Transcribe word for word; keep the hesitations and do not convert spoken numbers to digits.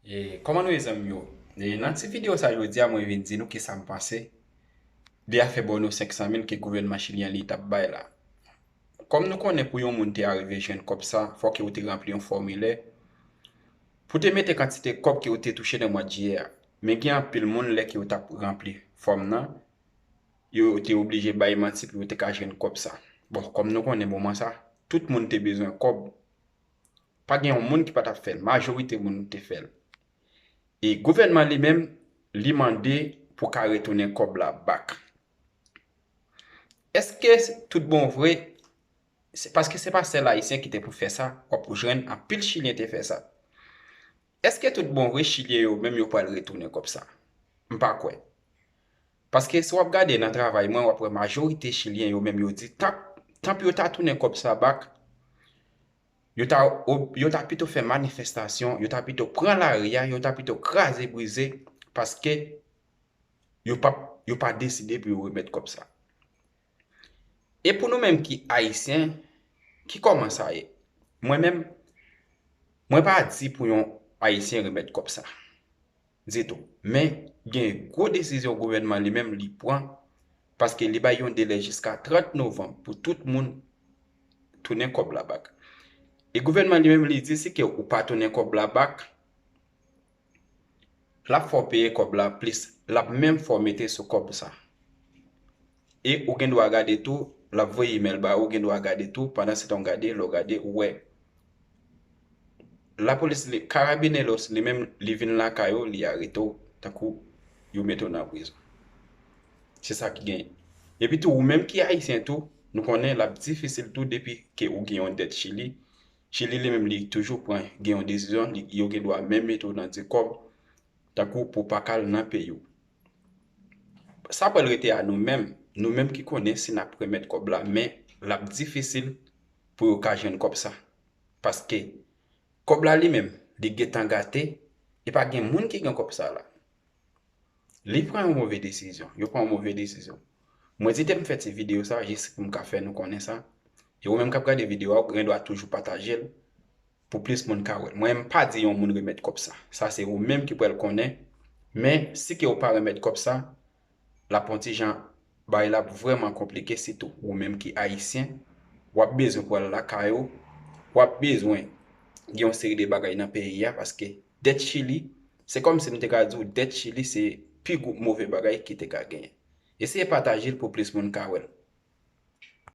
E kòman nou ye, zanmi yo? E nan ti videyo sa jodi a, mwen vin di nou kisa m panse de afè bòno senk san mil ke gouvènman chilyen li t ap bay la. Kòm nou konnen, pou yon moun te arive jwenn kòb sa, fòk ou te ranpli yon fòmilè pou te mete kantite kòb ke ou te touche nan mwa jiyè a. Men gen anpil moun, lè ke yo t ap ranpli fòm nan, yo te oblije bay manti pou yo te ka jwenn kòb sa. Bon, kòm nou konnen moman sa, tout moun te bezwen kòb. Pa gen yon moun ki pa t ap fè l. Majorite moun te fè l. E gouvènman li menm, li mande pou ka retounen kòb la back. Èske tout bon vre, se, paske se pa sèl Ayisyen ki te pou fè sa, w ap jwenn anpil Chilyen te fè sa. Èske tout bon vre Chilyen yo menm yo pral retounen kòb sa? M pa kwè. Paske si w ap gade nan travay mwen, w ap wè majorite Chilyen yo menm yo di, tan, tanp yo ta tounen kòb sa back, yo ta, ob- yo ta pito fè manifestasyon, yo ta pito pran lari a, yo ta pito kraze brize, paske yo pa, yo pa deside pou yo remèt kòb sa. E pou nou menm ki Ayisyen, ki kòman sa ye? Mwen menm, mwen pa di pou yon Ayisyen remèt kòb sa ditou. Men, gen gwo desizyon gouvènman li menm li pran, paske li bay yon delè jiska trant novanm pou tout moun tounen kòb la back. E gouvènman li menm li di si ke ou pa tounen kòb la back, l ap fè w peye kòb la plis, l ap menm fè w mete sou kòb sa. E ou gen dwa gade tou, l ap voye imèl ba ou, ou gen dwa gade tou, pandan se tan w gade, lè w gade, ou wè. Lapolis, li, Carabineros, li menm, li vin lakay ou, li arete w, tankou yo mete w nan prizon. Se sa ki genyen. Epi tou, ou menm ki Ayisyen tou, nou konnen l ap difisil tou depi ke ou gen yon dèt Chili. Chili li menm, li toujou pran, gen yon desizyon, li, yo gen dwa menm mete w nan de kòb, tankou pou w pa ka al nan peyi w. Sa pral rete a nou menm, nou menm ki konnen si n ap remèt kòb la, men l ap difisil pou yo ka jwenn kòb sa. Paske kòb la li menm, li gentan gate, e pa gen moun ki gen kòb sa la. Li pran yon move desizyon, yo pran yon move desizyon. Mwen di te m fè ti videyo sa, jis pou m ka fè nou konnen sa. E ou menm k ap gade videyo a, ou gen dwa toujou pataje l pou plis moun ka wè l. Mwen, m pa di yon moun remèt kòb sa. Sa se ou menm ki pral konnen. Men, si ke ou pa remèt kòb sa, l ap yon ti jan, bagay la ap vrèman konplike, sitou ou menm ki Ayisyen, w ap bezwen pral lakay ou, w ap bezwen gen yon seri de bagay nan peyi a, paske dèt Chili, se kòmsi m te ka di w, dèt Chili se pi gwo move bagay ki te ka genyen. Eseye pataje l pou plis moun ka wè l.